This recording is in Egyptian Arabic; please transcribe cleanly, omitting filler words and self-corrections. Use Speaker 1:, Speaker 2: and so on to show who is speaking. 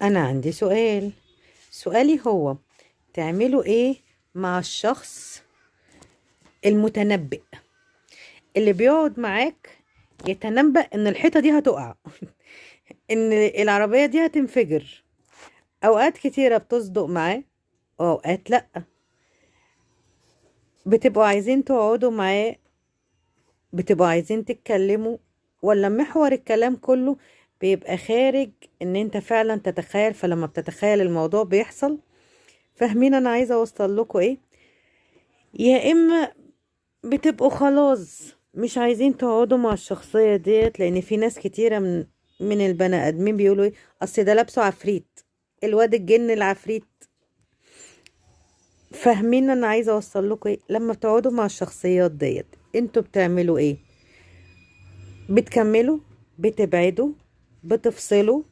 Speaker 1: أنا عندي سؤال. سؤالي هو: تعملوا إيه مع الشخص المتنبئ اللي بيقعد معاك يتنبأ إن الحيطة دي هتقع، إن العربية دي هتنفجر؟ أوقات كتيرة بتصدق معاه وأوقات لأ. بتبقوا عايزين تقعدوا معاه، بتبقوا عايزين تتكلموا، ولا محور الكلام كله بيبقى خارج ان انت فعلا تتخيل؟ فلما بتتخيل الموضوع بيحصل. فاهمين انا عايزة اوصل لكم ايه؟ يا اما بتبقوا خلاص مش عايزين تقعدوا مع الشخصية ديت، لان في ناس كتيرة من البني ادمين بيقولوا ايه: اصل ده لابسه عفريت، الواد الجن العفريت. فاهمين انا عايزة اوصل لكم ايه؟ لما بتقعدوا مع الشخصيات ديت انتوا بتعملوا ايه؟ بتكملوا؟ بتبعدوا؟ بتفصلوا؟